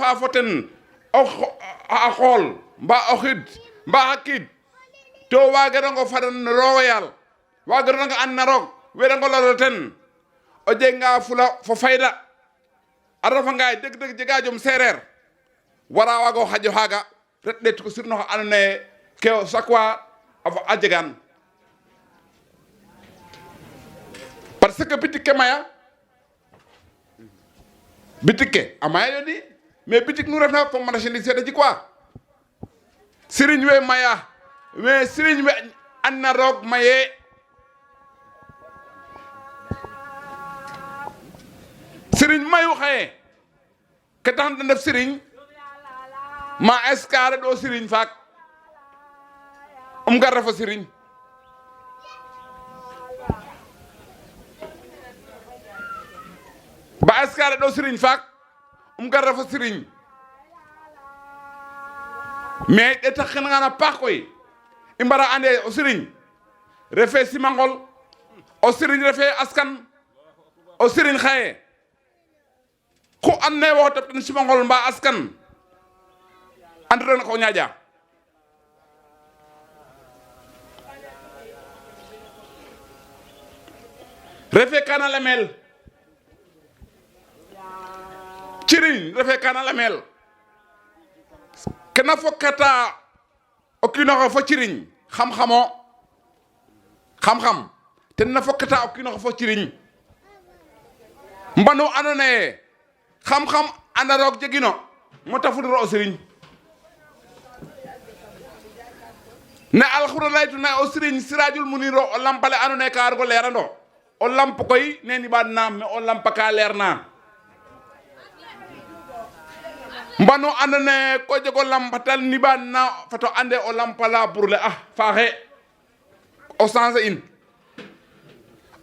xa foten a xool mba o xid mba xa kiid to waagirango fadan roog yaal waagirango and na roog werango loro ten o jeganga fula fo fayda a refanga deg jega jom seereer wara waago xaƴo xaaga ret ɗeet ko sirno xa andoona yee ke o sakwa a jegan parce que bitik ke maya bitik ke a maya yo di mais bitik nu refna fo marchandise da jikwa siriñ we maya mais siriñ we an na roog maye siriñ mayu xaye ke tax na def siriñ ma escare ɗo siriñ faak gar refo siriñ ba escale ɗo siriñ faak gar refo siriñ mais ɗe tax xenangana paax koy i mbara ande o siriñ refe simangol o siriñ refe askan o siriñ xaye ku and naye waxo tep ten simangol mba askan andiro na ko ñaaƴa refe kana lamel ciriñ refe kana lamel kena fokkata o kiinoxe fo ciriñ xam-xamo xam-xam ten na fokkata o kiinoxe fo ciriñ mbanu andoona yee xam-xam anda roog jegino mo ta fudiro o siriñ ne alxuraan laytuna o siriñ sirajul muniro o lampale andoona yee ka wargo leerando o lamp koy ne niɓaan na mais o lamp ka leer na mbanu andoona yee ko jego lampatal niɓaan na fato ande o lampala pour le faaxe o changer in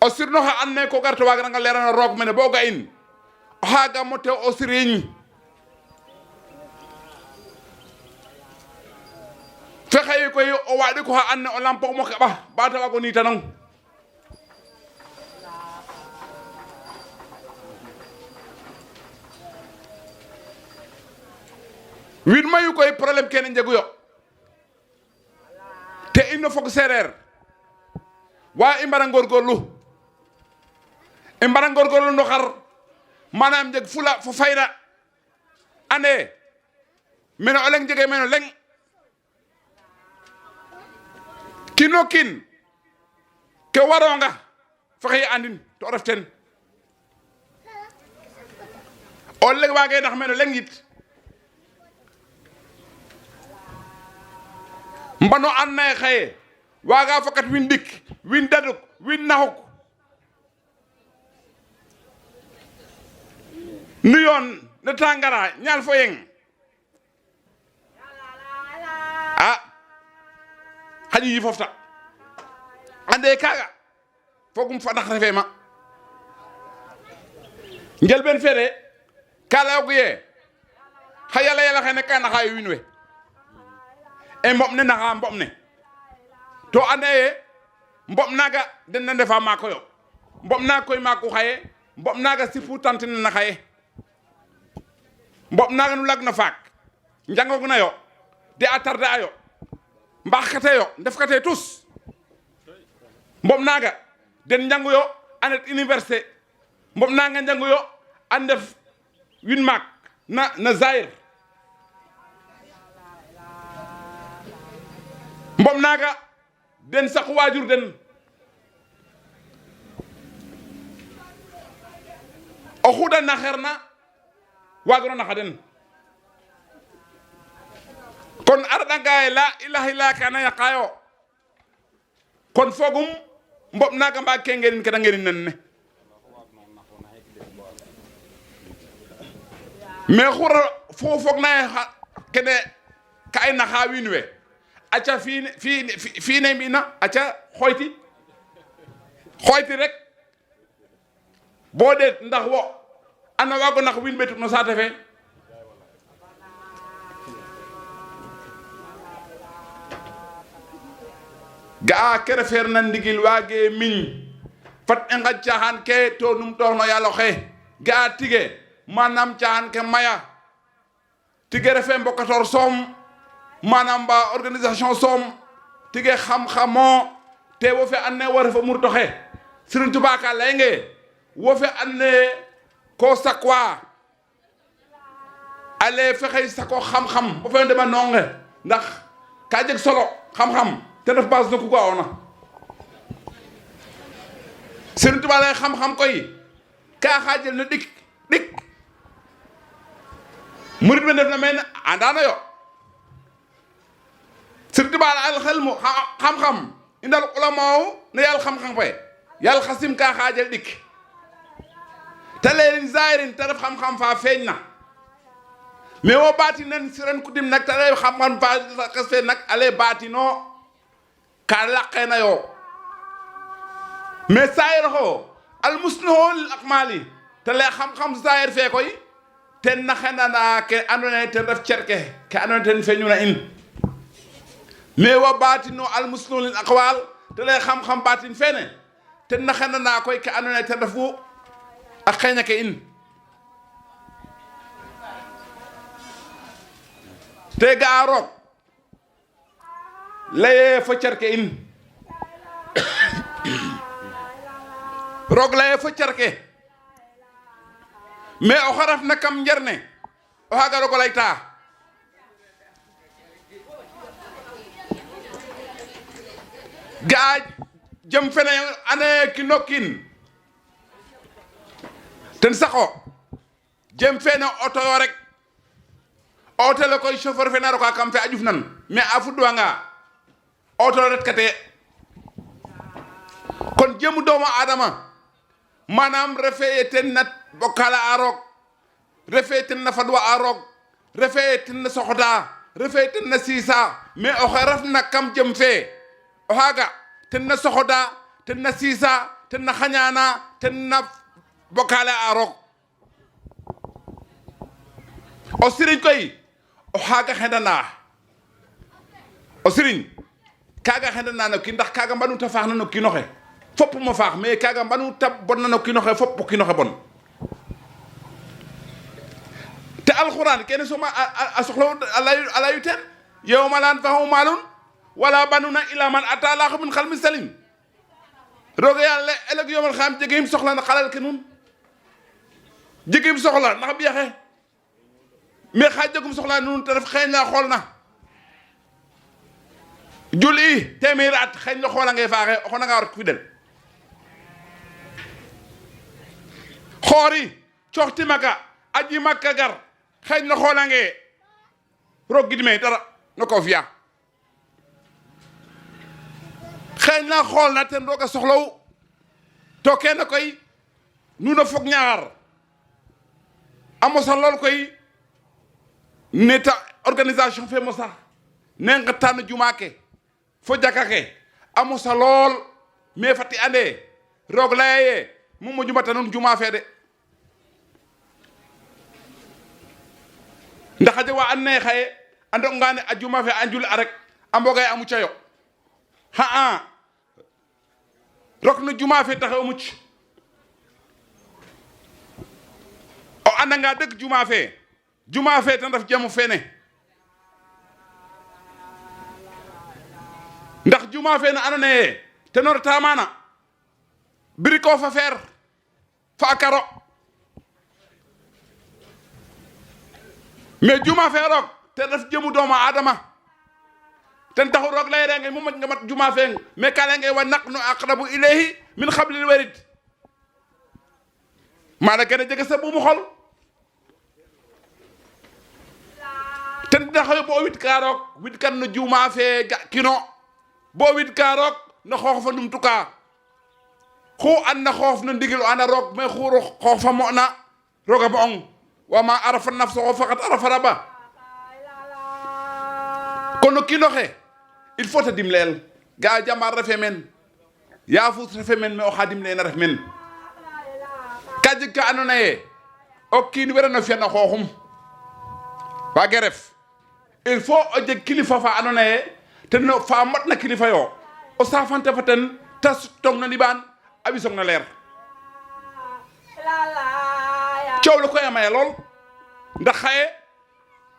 o sirno xa and naye ko gar to waagaranga leerana roog mene bo ga in o xaaga mo tew o siriñ fexey koy o waaɗi ko xa and naye o lampo mo keɓa ba ta waago niitanong wiin mayu koy problème kene njegu yo te ino fog sereer wa i mbara ngorgorlu no xar manam jeg fula fo fayda ande mene o leng jege mene o leng kino kin ke waronga fexey andin to ref ten o leng wage nax mene o leng yit mbano an naye xaye waaga fokat win dik win daduk win naxuk nu yoon ne tangara ñaal fo yeng xaƴi yifofta ande kaga fogum fadax refe ma njëlben fere ka layogu ye xa yala xene ka naxayo wiin we e mboɓ ne naxa mboɓ ne to ande ye mboɓ naga den na ndefa maako yo mboɓ naga koy maaku xaye mboɓ naga sifu tantine na xaye mboɓ naga nu lagna faak njangogna yo de a tarde ayo mbax kate yo ndef kate tous mboɓ naga den njangu yo a ndet université mboɓ naga njangu yo a ndef win maak na Zaire mboɓ naga den saq waajur den o xuda naxerna wagiro naxa den kon a reɗanga ye la ilaha illa kana yaqayo kon fogum mboɓ naga mbaag ke ngenin kede ngenin nen ne mais xura fo fog naye kene ka ay naxa wiin we aca fiine mbina aca xoyti rek bo ɗeet ndax wo ana waago nax wiin ɓetuk no saate fe ga'a ke refeer na ndigil waage miñ fat i ngaƴ caaxaan ke to numtoox no yaal oxe ga'a tige manam caaxaan ke maya tige refe mbokator soom manam ba organisation soom tige xam-xamoo te wo fe and naye wo refa murtoxe Serigne Touba ka leyenge wo fe and naye ko sakwa ale fexey sako xam-xam bo fe ndema nonge ndax ka jeg solo xam-xam te def base no ku ko ona Serigne Touba lay xam-xam koy ka xajel na dik murid be def na men andana yo Serigne Touba al xelmu xam-xam indal ulama ne yàlla xam-xam fay yàlla xasim ka xajel dik te leen zaahirin te def xam-xam fa feeñ na mais wo baati nan siren ku dim nag te lay xam-xam fa kas fe nag ale baati no ka laqe na yo mais saayir xo al muslihool ak mali te lay xam-xam saayir fe koy ten na xenana ke andona te def cerke ke andona ten feeñu na in mais wo baati no al muslihool aqwal te lay xam-xam baatin fene ten na xenana koy ke andona te defu ak xeeña ke in te ga roog laye fo cerke in roog laye fo cerke mais o xaraf na kam njerne o xaga roog o layta ga jëm fene ane kino kin ten saxo jëm fene auto yo rek auto la koy chauffeur fe na roka kam fe a ƴuf nan mais a fudwanga auto ret kate kon jëmu doomu adama manam refe ten na bokala a roog refe ten na fadwa a roog refe ten na soxda refe ten na sisa mais o xe ref na kam jëm fe o xaga ten na soxda ten na sisa ten na xañana ten na bokale a roog o siriñ koy o xaga xendana o siriñ kaga xendana no kiin ndax kaga mbanu ta faax na no kiinoxe fop mo faax mais kaga mbanu ta bon na no kiinoxe fop o kiinoxe bon te alquran kene soma a soxla a layu ten yawma la yanfa'u maalun wala banuna illa man ata Allaha min qalbin salim roog yàlla ëllëg yomal xam jegim soxla na xalal ke nun jegim soxla ndax bi yaxe mais xaaj jegum soxla nun te def xeeñ la xool na julli téeméeri at xeeñ la xoola ngay faaxe o xona nga war fidèle xoori coxti maka aji makka gar xeeñ la xoola nge roog gidme dara no ko fiya xeeñ la xool na ten rooga soxlawu to kene koy nuno fog ñaar a mosa lool koy neta organisation fe mosa ne ngetan juma ke fo jaka ke a mosa lool mais fati ande roog laye mu mo jumata nun juma fe de ndax aja wa anne xaye ando ngane a juma fe anjul arek ambogay amu cayo ha rok no juma fe taxe o mucc o andanga dëgg juma fe tan daf jamu fene ndax juma fe na andona ye ten o reta mana biriko fa fer fa karo mais juma fe rok ten daf jëmu doomu adama ten taxu roog lay renge mu mat nga mat juma fe mais kala ngay wa naqnu aqrabu ilayhi min hablil warid mala gën a jege sa bu mu xol ten taxaw bo wit ka roog wit kan no juma fe ga kino bo wit ka roog no xoox fa num tuka xu an na xoof no ndigil ana roog mais xuru xoox fa mo na roga bo ong wa ma arafa nafsuhu faqat arafa rabba kono kino xe il faut ta dimleel ga jambar refe men ya fu refe men mais o xadim leena ref men ka jeg ka andona ye o kiin werano fiya na xooxum wage ref il faut o jeg kilifa fa andona ye ten fa motna kilifa yo o safante fa ten ta tong na liban a ɓisong na leer coow la koy a maya lool ndax xaye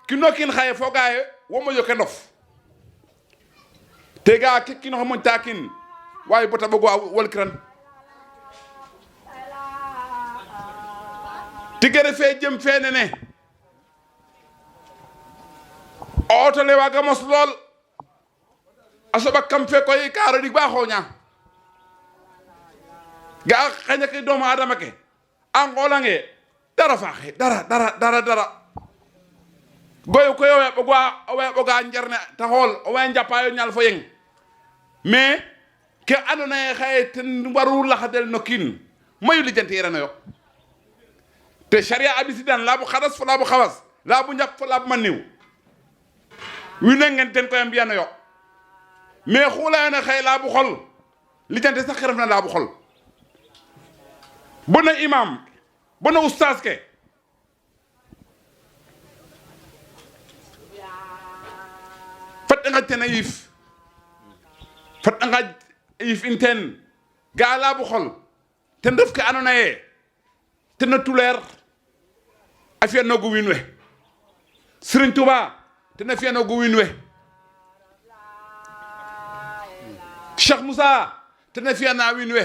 kino kin xaye fogaye womo yoke ndof tega ke kino xamon takin waye bota bogo wal kiran tigere fe jëm fene ne otole waga mos lol asoba kam fe koy karo di ba xoña ga xagna ke doomu adama ke angolange dara faaxe dara goyo ko yowe boga njarne ta xool o way njapaayo ñal fo yeng mais ke andona ye xaye ten waru laxadel no kiin mayu lijante yerano yo te sharia abisidan laabu xadas fo laabu xawas laabu njap fo laabu maniw wine ngen ten koy a mbiyano yo mais xulayona xaye laabu xol lijante sax xeref na laabu xol bona imam bona ustaas ke fat nga ten a yif fat nga yif in ten ga laabu xol ten ref ke andona ye ten na tuleer a fiyanoogu wiin we Serigne Touba ten a fiyanoogu wiin we Cheikh Moussa ten a fiyana wiin we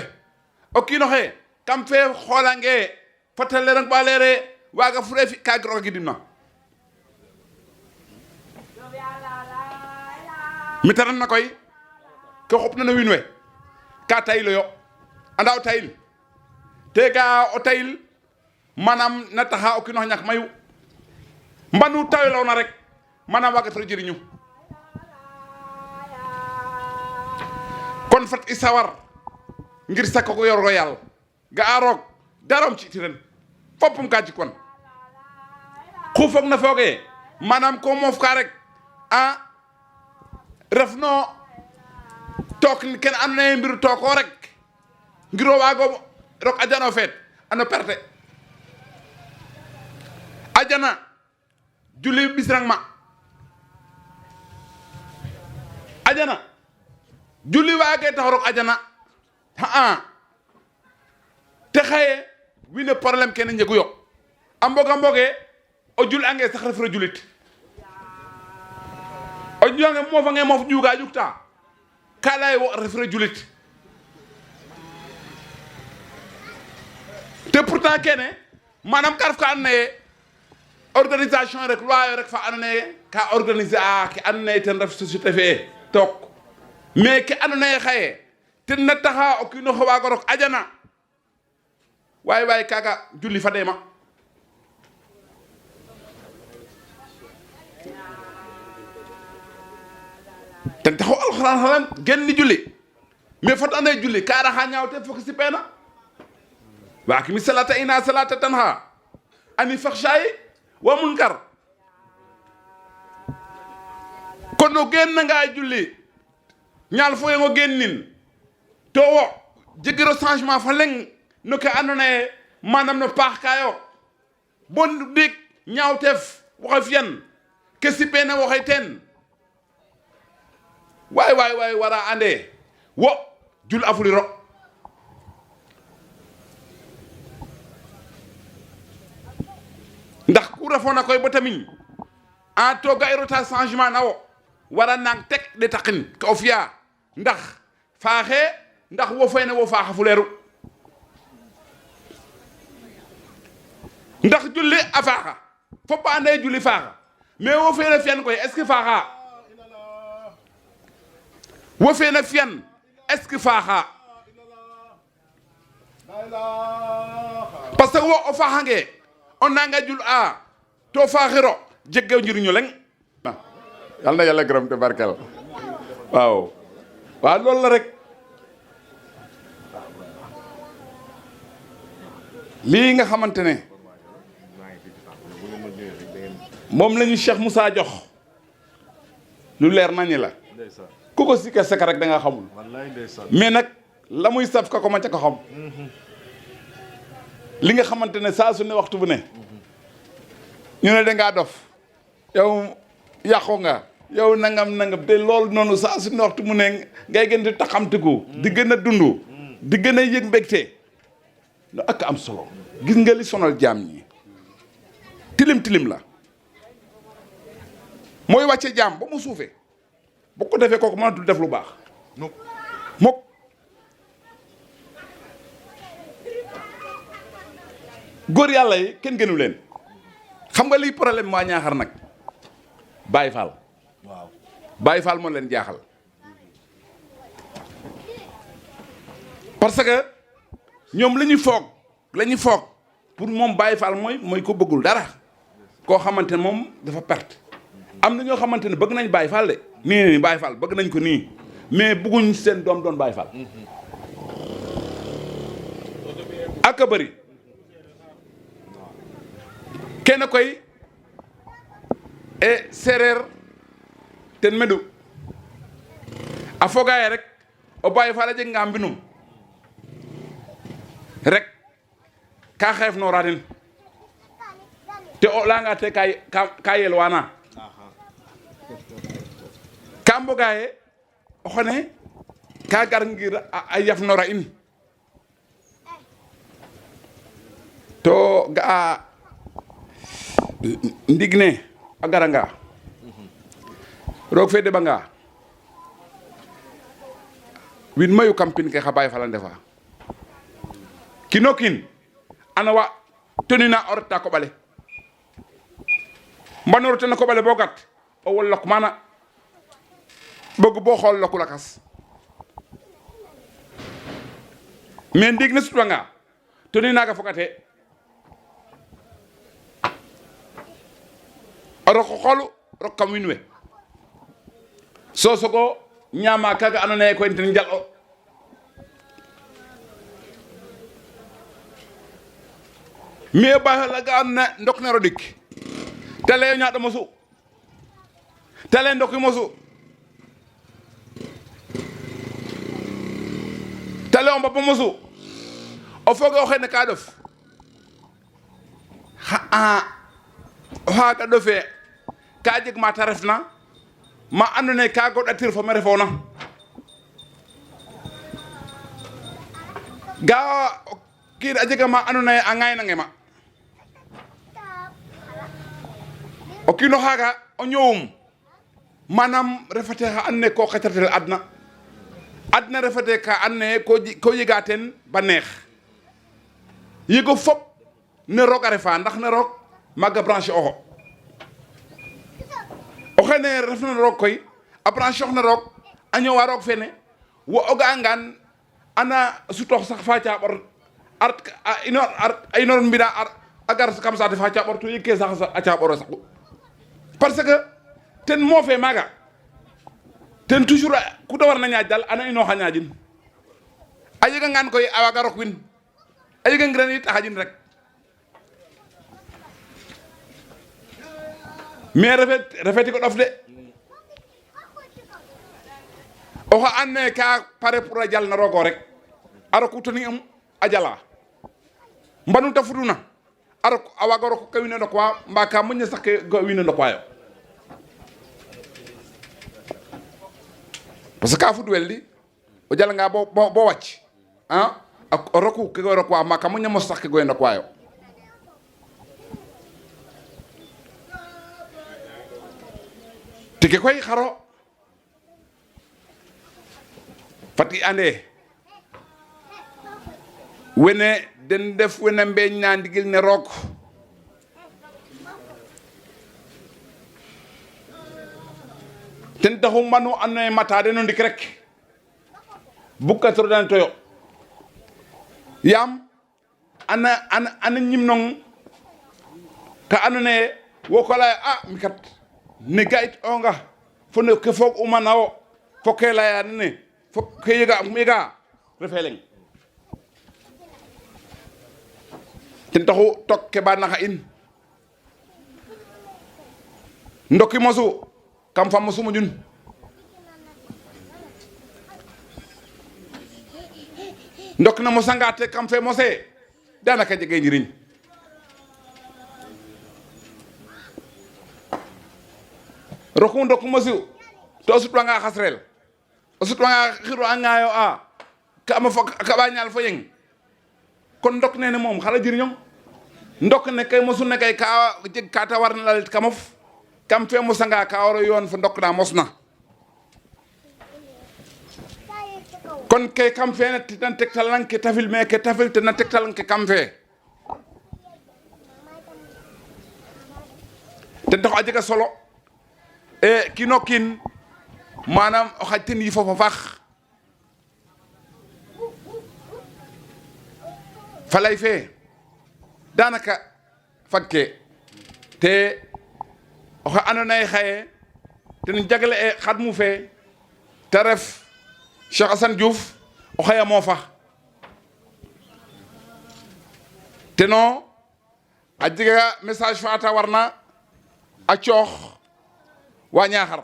o kiino xe kam fe xoolange fata lerang ba lere waga fure fi ka gro gidimna mi taran na koy ko xopna no wiin we ka tayilo yo anda o tayil te ga o tayil manam na taxa o kino ñak mayu mbanu tayilo na rek manam waga tro jiriñu kon fat isawar ngir sakko ko yor royal ga arok daram ci tiren fopum ka ci kon xufok na foge manam ko mof ka rek a refno tok ken amna mbiru toko rek ngiro wago rok ajano fet ano perte ajana julli bisrang ma ajana julli waage tax rok ajana te xaye wine problème kene njegu yo a mboge o jul ange sax refro julit o julange mofange mof ƴuga ƴukta ka leye wo refro julit te pourtant kene manam ka ref ka and naye organisation rek loi yo rek fa and naye ka organiser a ke and naye ten ref société fe took mais ke and naye xaye ten na taxa o kiino xe wago rok ajana waay kaga julli fa dema ten taxu alxuraan xalan genni julli mais fat ande julli ka raxa ñaawte fok si pena wa kimi salata ina salata tanha ani fakhshay wa munkar kono genn nga julli ñaal fo ngo gennin to wo jegiro changement fa leng no ke andona ye manam no paax kayo bon dik ñaawteef waxa fiyan ke sipena waxay ten waay wara ande wo jul afuli ro ndax ku refona koy bo tamin a to ga irota changement nawo wara nang tek de takin ko fiya ndax faaxe ndax wo fayna wo faaxa fuleru ndax julli a faaxa fop a ande julli faaxa mais wo fena fiyan koy est ce que faaxa wo fena fiyan est ce que faaxa parce que wo o faaxange on nanga jul a to faaxiro jegge njiriñu leng yal na yàlla gërëm te barkel waaw loolu la rek lii nga xamante ne moom la ñu Cheikh Moussa jox lu leer nañu la ku ko sikka saka rek da nga xamul mais nag la muy saf ka ko ma ca ko xam li nga xamante ne saa su ne waxtu bu ne ñu ne dangaa dof yow yàqu nga yow nangam te loolu noonu saa su ne waxtu mu ne ngay gën di taxamtiku di gën a dund di gën a yëg mbégte lu ak am solo gis nga li sonal jaam ñi tilim la mooy wàcce jaam ba mu suufee bu ko defee kooku mënatul def lu baax mukk góor yàlla yi kenn gënu leen xam nga liy problème waa Ñaaxar nag Baye Fall waaw Baye Fall moo leen jaaxal parce que ñoom la ñuy foog pour moom Baye Fall mooy ko bëggul dara koo xamante ne moom dafa perte am na ñoo xamante ne bëgg nañ Baye Fall de nii Baye Fall bëgg nañ ko nii mais bëgguñ seen doom doon Baye Fall ak a bëri kenn koy e séeréer ten medu a fogaye rek o Baye Fall a jeg nga mbinum rek ka xeef noora den te o leyanga te ka yelwana ka mbogaye o xone ka gar ngir a yaf nora in to ga'a ndig ne a garanga roog fe deɓanga win mayu kam pin ke xa Baye Fall a ndefa kino kin ana wa tenina o reta koɓale mbano retena koɓale bo gat o wol lok mana ɓog bo xool loku lakas mais ndiig ne sutwanga teni naga fogate o roko xoolu rok kam wiin we so sogo ñaama kaga ando naye koy ten njal o mais Baye Fall ga and na ndok nero dik te leye ñaaɗo mosu te leye ndoki mosu te leye o mbapa mosu o foge o xene ka ɗof o xaaga ɗofe ka jeg ma ta refna ma ando naye ka goɗatir fo me refona ga kiin a jega ma ando naye a ŋaynange ma o kiino xaaga o ñoowum manam refate xa and naye ko xetratel adna refate ka and naye ko yega ten ba neex yego fop ne roog a refa ndax ne roog maaga branché oxo o xene refna roog koy a branché ox na roog a ñoowa roog fene wo o ga'angaan ana sutoox sax fa caɓor a inoor mbina a gar kam saate fa caɓor to yeg ke sax a caɓoro saqu parce que ten moofe maaga ten toujours ku da warna ñaaj dal ana inooxa ñaajin a yegangaan koy a waaga rok win a yegangiran it a xaƴin rek mais refeti ko ɗof de oxa and naye ka pare pour a jal na roogo rek a roku toni a jala mbanu ta fuduna a rok a waaga rok ka wiin we ndokwa mba ka moƴna sax ke wiin we ndokwayo parce que ka fudwel di o jalanga bo wacc o roku ke goy rokwa ma ka moƴna mos sax ke goy ndokwayo tike koy xaro fat i ande wene den def wene mbeñ na ndigil ne roog ten taxu mbanu ando naye mata den o ndik rek bukatiro den toyo yaam ana ñimnong ka ando naye wo ko laya mi kat ne gayit onga fo ne ke foog umana wo fo ke leya nene fo ke yega refe leng ten taxu tok ke ba naxa in ndoki mosu kam fa mosu moƴun ndok na mosanga te kam fe mose danaka jege njiriñ roku ndok mosu to o sutwanga xasrel o sutwanga xiro a ŋaayo a kama fo kaɓa ñaal fo yeng kon ndok nene moom xara jiriñong ndok ne kay mosu ne kay ka jeg ka ta warna lalit kamof kam fe mosanga ka waro yoon fo ndokna mosna kon ke kam fe na tan tektal lan ke tafil me ke tafil te na tektal ke kam fe te dox a jega solo e kino kin manam o xaj ten yifo fa fax falay fe danaka fakke te o xa ando naye xaye ten jagle e xadmu fe te ref Cheikh Assane Diouf o xaya moofa te no a jega message fa ta warna a coox wa Ñaaxar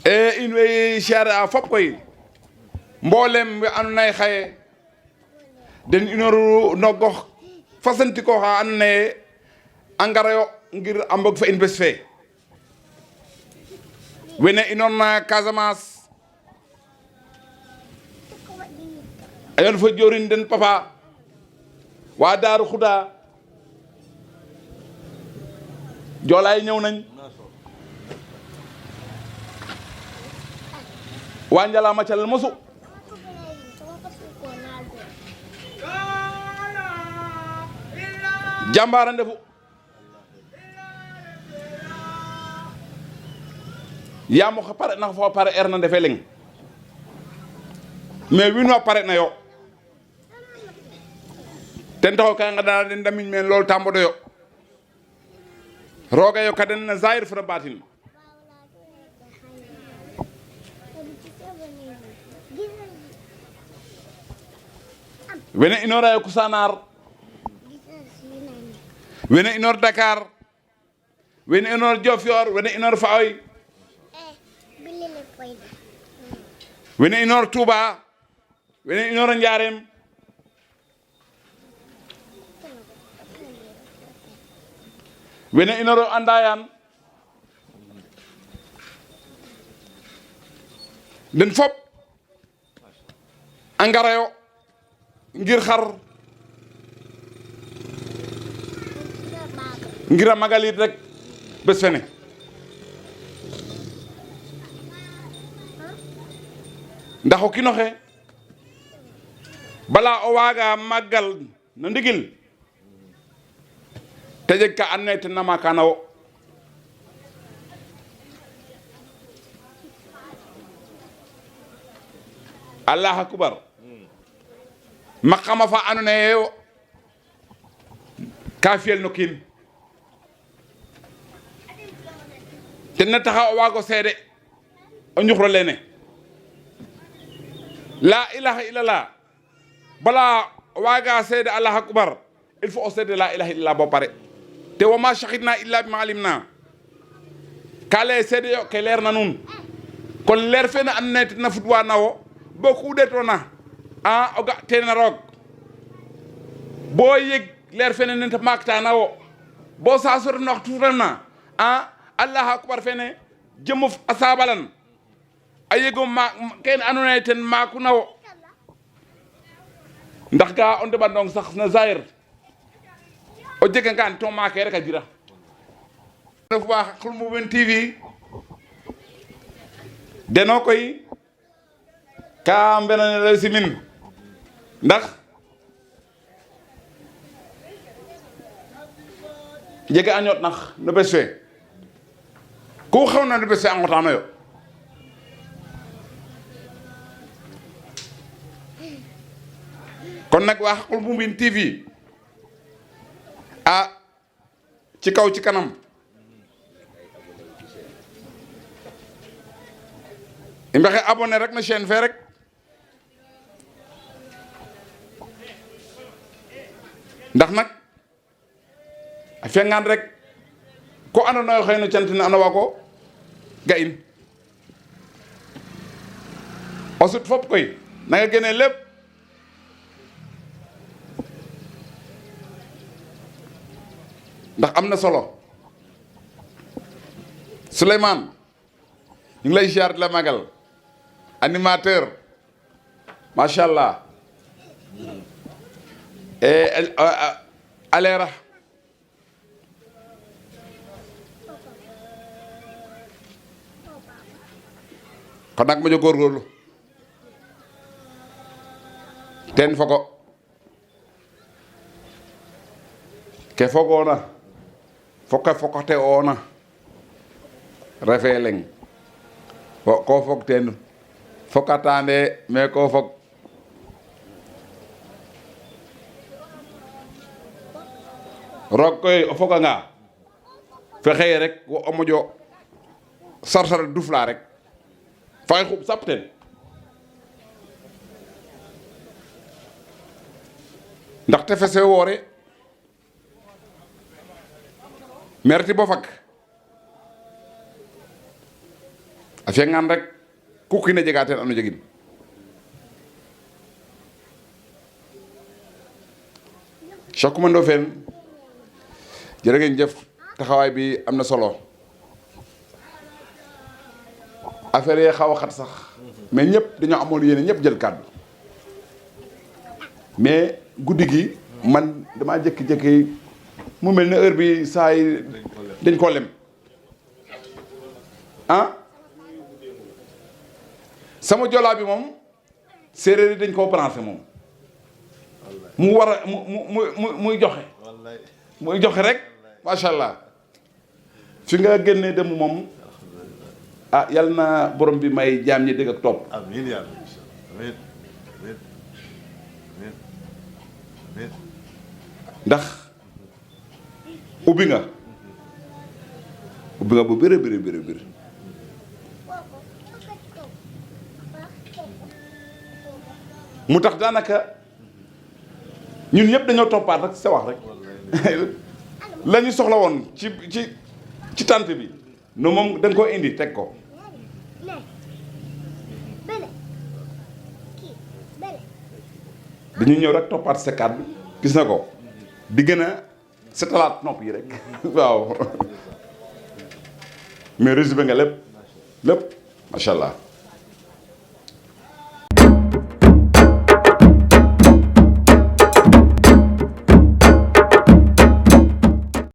e in way siyaare a fop koy mboolem we ando naye xaye den inoru no gox fasanti ko xa ando naye a ngarayo ngir a mbog fa in bes fe wene inoor na Casamance a yoon fa joorin den papa waa Daaru Xuda joolaay ñëw nañ waa Njalaama calal mosu jàmbaara ndefu yaamo xa pare na fo pare erna ndefe leng mais win wa pare na yo ten taxo ka nga dana den damiñ men lool tambodo yo roga yo kaden na zahir fra batin wene inora yo kusanar wene inor Dakar wene inor Diofior wene inor Faoy wene inor Touba wene inor Njarem wene inor Andayan den fop angarayo ngir xar ngir a magalit rek bés fene ndax o kinoxe bala o waaga màggal no ndigil te jeg ka and naye ten nama kana wo Allah akbar maqama fa ando naye yo ka fiyel no kiin ten na taxa o waago seede o ñuxro lene la ilaha illallah bala waga seede Allah akbar il faut o seede la ilaha illallah bo pare te wama shahidna illa bima alimna ka leye seede yo ke leer na nuun kon leer fene and naye ten na futwa nawo bo ku ɗetona a o ga tena roog bo yeg leer fene nete maakta nawo bo sasore nox tutanna a Allah akbar fene jëmof a sabalan a yego ma ken ando naye ten maaku nawo ndax ga o ndeɓandong sax na zahir o jega ngaan to maake rek a jira ref wa Xaqul Muumeen TV deno koy ka mbenane simin ndax jega a ñoot nax no bes fe ku xewna no bes fe a ngotano yo kon nag waa Xaqul Muumeen TV ah ci kaw ci kanam i mbexe abonné rek na chaîne fe rek ndax nag a fiyangaan rek ko ando naye xëy no cant ne ano wago ga in o sut fop koy nanga gene lépp ndax am na solo Souleymane ñu ngi lay ziar di la magal animateur macha allah et Alera kon nag ma jo góorgóorlu ten fogo ke fogoona foke fokote oona refe leng wo ko fog ten fokatande mais ko fog roog koy o foganga fexey rek wo o moƴo sarsara dufla rek faxey xuɓ sap ten ndax tefes fe woore merti bo fag a fiyangaan rek ku kiin a jega teen ando jegin Cheikh Coumba Ndoffène jërë ngeen jëf taxawaay bi am na solo affaire yi xaw a xat sax mais ñëpp dañoo amoon yéene ñëpp jël kàddu mais guddi gi man damaa jékki-jékki mu mel ne heure bi saa yi dañ koo lem ah sama jolaa bi moom séeréer yi dañ koo branché moom mu war a muy joxe muy joxe rek macha allah fi nga génnee dem moom ah yal na borom bi may jaam ñi dégg ak topp. amiin yaa rabbi amiin amiin amiin. ndax ubbi nga bu bëri bëri bëri bëri mu tax daanaka ñun ñëpp dañoo toppaat rek sa wax rek la ñu soxla woon ci tànt bi no moom da nga koo indi teg ko dañuy ñëw rek toppaat sa kàddu gis na ko di gën a setalaat nopp yi rek waaw mais résumé nga lépp macha allah